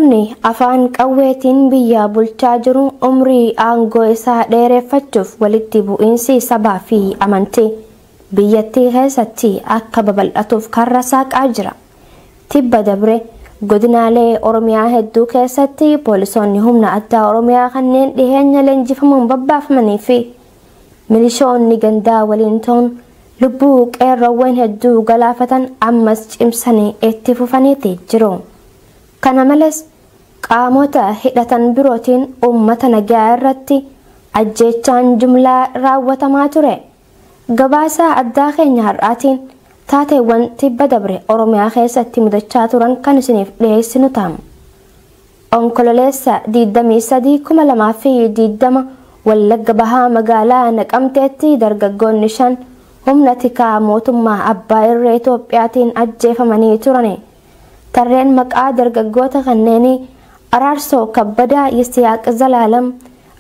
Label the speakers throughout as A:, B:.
A: Murni afaan qawweetiin biyya bulchaa jiru umrii aangoo isaa dheereffachuuf walitti bu'iinsi sabaa fi amantii biyyattii keessatti akka babal'atuuf karra saaqaa jira. Tibba dabre godinaalee Oromiyaa hedduu keessatti poolisoonni humna addaa Oromiyaa kanneen dhiheenya leenjifamuun babbaafamanii fi milishoonni gandaa waliin ta'uun lubbuu qeerroowwan hedduu galaafatan ammas cimsanii itti fufaniiti jiru. Kana malees qaamota hidhatan birootiin uummata nagaa irratti ajjeechaan jumlaa raawwatamaa ture. Gabaasa addaa keenya har'aatiin taateewwan tibba dabre Oromiyaa keessatti mudachaa turan kan isiniif dhiyeessinu ta'a. Onkololeessa 23/2020 Wallagga Bahaa magaalaa Naqamteetti dargaggoonni 5 humna tikaa mootummaa Abbaa Irree Itoophiyaatiin ajjeefamanii turan. Tarreen maqaa dargaggoota kanneenii Araarsoo Kabbadaa, Yisihaaq Zalaalam,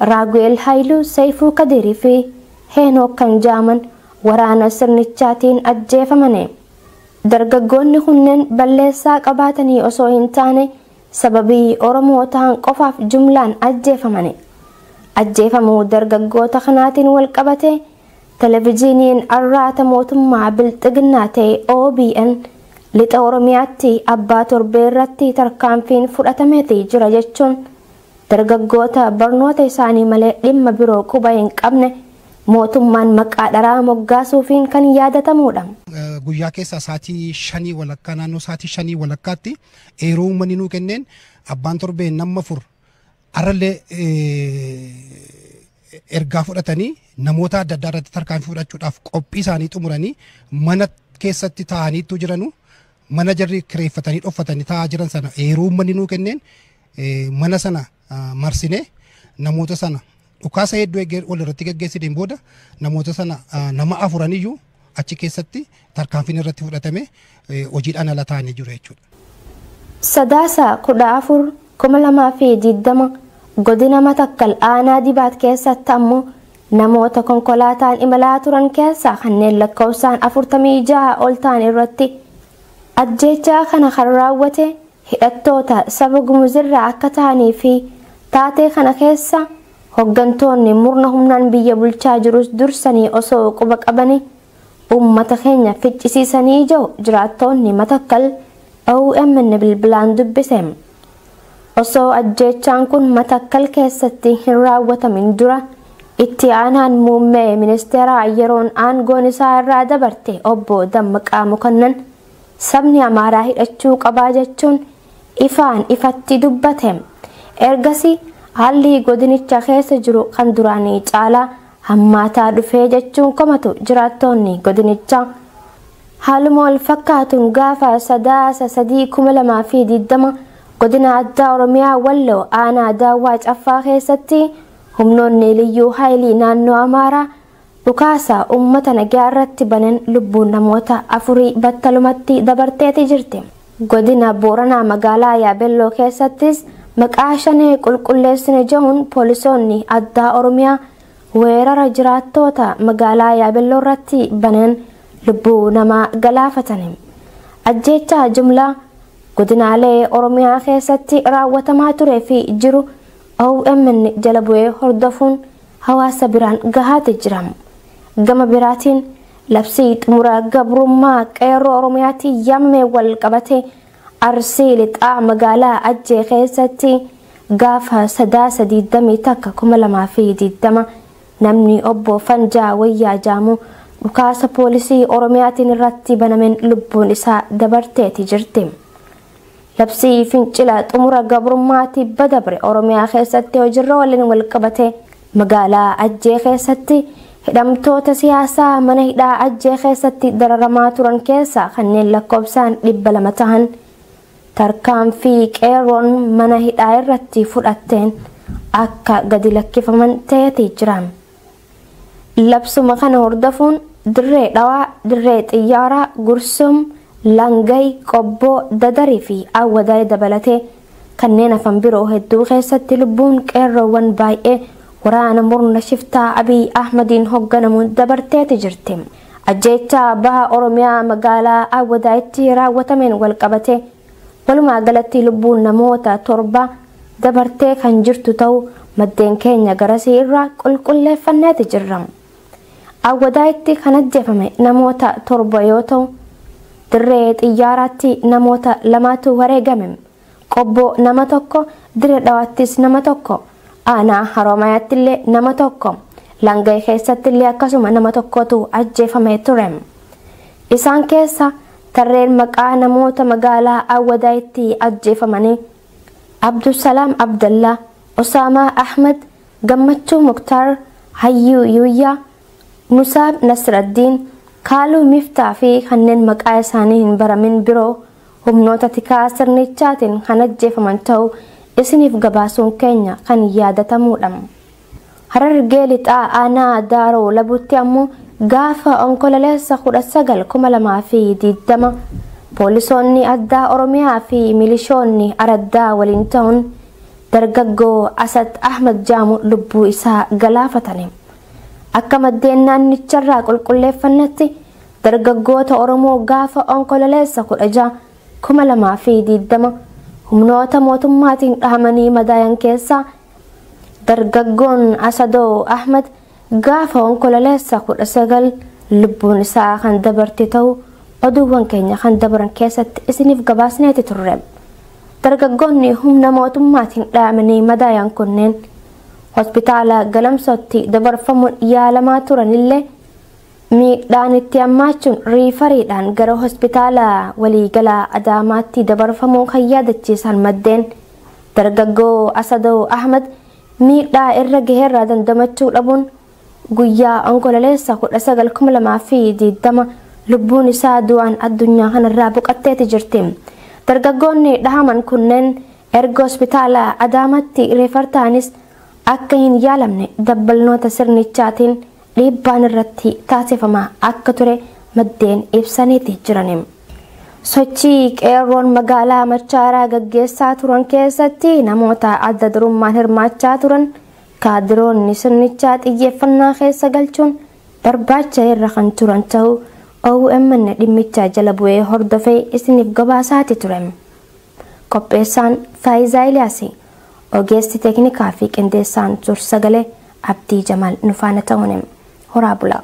A: Raagu'eel Haayiluu, Seeyfuu Kadirii fi Heenook kan jaaman waraana sirnichaatiin ajjeefamane. Dargaggoonni kunneen balleessaa qabaatanii osoo hin taane sababii Oromoo ta'an qofaaf jumlaan ajjeefamane. Ajjeefamuu dargaggoota kanaatiin wal qabate televezyiiniin arraata mootummaa Bilxiginnaa ta'e OBN lixa Oromiyaatti abbaa torbee irratti tarkaanfiin fudhatameeti jira jechuun dargaggoota barnoota isaanii malee dhimma biroo quba hin qabne mootummaan maqaa dharaa moggaasuufiin kan yaadatamudha.
B: Guyyaa keessa sa'aatii 5:15 naannoo sa'aatii 5:15tti eeroo uummanni nuu kenneen abbaan torbee nama 4 arrallee ergaa fudhatanii namoota adda addaa irratti tarkaanfii fudhachuudhaaf qophii isaanii xumuranii mana keessatti taa'aniitu jiranu mana jarri kireeffatanii dhoffatanii taa'aa jiran sana eeroo uummanni nuu kenneen mana sana marsinee namoota sana dhukaasa hedduu wal irratti geggeessineen booda namoota sana nama 4 iyyuu achi keessatti tarkaanfiin irratti fudhatame hojiidhaan ala ta'anii jiru jechuudha.
A: Sadaasa 14/2020 godina Matakkal aanaa Dibaat keessatti ammoo namoota konkolaataan imalaa turan keessaa kanneen lakkoofsaan 46 ol ta'an irratti ajjeechaa kana kan raawwate hidhattoota saba Gumuzirraa akka ta'anii fi taatee kana keessa hoggantoonni murna humnaan biyya bulchaa jirus dursanii osoo quba qabanii uummata keenya ficcisiisanii jiru jiraattoonni Matakkal OMN bilbilaan dubbise. Osoo ajjeechaan kun Matakkal keessatti hin raawwatamin dura itti aanaan muummee ministeeraa yeroon aangoon isaa irraa dabarte obbo Dammaqaa Mokonnon sabni Amaaraa hidhachuu qabaa jechuun ifaan ifatti dubbate. Ergasii haalli godinicha keessa jiru kan duraanii caalaa hammaataa dhufee jechuun komatu jiraattoonni godinichaa. Haaluma wal fakkaatuun gaafa Sadaasa 3/2020 godina addaa Oromiyaa Walloo aanaa Daawwaa Caffaa keessatti humnoonni liyyuu haayilii naannoo Amaaraa dhukaasa uummata nagaa irratti banan lubbuun namoota 4 battalumatti dabarteeti jirti. Godina Booranaa magaalaa Yaabelloo keessattis maqaa shanee qulqulleessine jehuun poolisoonni addaa Oromiyaa weerara jiraattoota magaalaa Yaabelloo irratti banan lubbuu namaa galaafatan. Ajjeechaa jumlaa godinaalee Oromiyaa keessatti raawwatamaa turee fi jiru OMN jala bu'ee hordofuun hawaasa biraan gahaate jira. Gama biraatiin labsii xumura gabrummaa qeerroo Oromiyaatti yaamame wal qabate Arsii lixaa magaalaa Ajjee keessatti gaafa Sadaasa 21/2020 namni obbo Fanjaa Wayyaa Jaamuu dhukaasa poolisii Oromiyaatiin irratti banameen lubbuun isaa dabarteeti jirti. Labsii fincila xumura gabrummaa tibba dabre Oromiyaa keessatti hojiirra waliin wal qabate magaalaa Ajjee keessatti hidhamtoota siyaasaa mana hidhaa Ajjee keessatti dararamaa turan keessaa kanneen lakkoofsaan 200 ta'an tarkaanfii qeerroon mana hidhaa irratti fudhatteen akka gadi lakkifaman ta'eeti jira. Labsuma kana hordofuun dirree dhawaa, dirree xiyyaaraa, gursum, langay, qobboo, dadarii fi awwadaay dabalatee kanneen hafan biroo hedduu keessatti lubbuun qeerroowwan baay'ee waraana murna shiftaa Abiy Ahmadiin hoogganamuun dabarteeti jirti. Ajjeechaa baha Oromiyaa magaalaa Awwadaayitti raawwatameen wal qabate Walumaa galatti lubbuun namoota 7 dabartee kan jirtu ta'uu maddeen keenya garasii irraa qulqulleeffanneeti jirra. Awwadaayitti kan ajjeefame namoota 7 yoo ta'u, dirree xiyyaaraatti namoota 2tu wareegame. Qobboo nama 1, dirree dhawaattis nama 1, aanaa Haroomayaatti illee nama 1, Langee keessatti illee akkasuma nama 1tu ajjeefamee ture. Isaan keessa tarreen maqaa namoota magaalaa Awwadaayitti ajjeefamanii Abdusalaam Abdallaa, Osaamaa Ahmed, Gammachuu Muktaar, Hayyuu Yuuyyaa, Musaab Nasraddiin, Kaaluu Miftaa fi kanneen maqaa isaanii hin baramin biroo humnoota tikaa sirnichaatiin kan ajjeefaman ta'uu isiniif gabaasuun keenya kan yaadatamudha. Harargee lixaa aanaa Daaroo Labuutti ammoo gaafa onkololeessa 19 2020 poolisoonni addaa Oromiyaa fi milishoonni araddaa waliin ta'uun dargaggoo Asad Ahmed Jaamu lubbuu isaa galaafatani. Akka maddeen naannicharraa qulqulleeffannetti dargaggoota Oromoo gaafa onkololeessa 16 2020 humnoota mootummaatiin dhahamanii madaayan keessaa dargaggoon Asadoo Ahmed gaafa onkololeessa 19 lubbuun isaa kan dabarte ta'uu oduuwwan keenya kan dabaran keessatti isiniif gabaasneeti turre. Dargaggoonni humna mootummaatiin dhahamanii madaayan kunneen hospitaala Galamsootti dabarfamuun yaalamaa turanillee miidhaan itti hammaachuun riifariidhaan gara hospitaala waliigalaa Adaamaatti dabarfamuu kan yaadachiisan maddeen dargaggoo Asadoo Ahmed miidhaa irra gaheerraa dandamachuu dhabuun guyyaa onkololeessa 19 2020 lubbuun isaa du'aan addunyaa kanarraa boqotteeti jirti. Dargaggoonni dhahaman kunneen erga hospitaala Adaamaatti reefar ta'anis akka hin yaalamne dabbalnoota sirnichaatiin dhiibbaan irratti taasifamaa akka ture maddeen ibsaniiti jiran. Sochii qeerroon magaalaa Machaaraa gaggeessaa turan keessatti namoota adda durummaan hirmaachaa turan kaadiroonni sirnichaa xiyyeeffannaa keessa galchuun barbaacha irra kan turan ta'uu OMN dhimmicha jala bu'ee hordofee isiniif gabaasaati ture. Qopheessaan Faayizaa Iliyaas, ogeessi teeknikaa fi qindeessaan suur-sagalee Abdii Jamaal nu faana ta'uun horaa bulaa.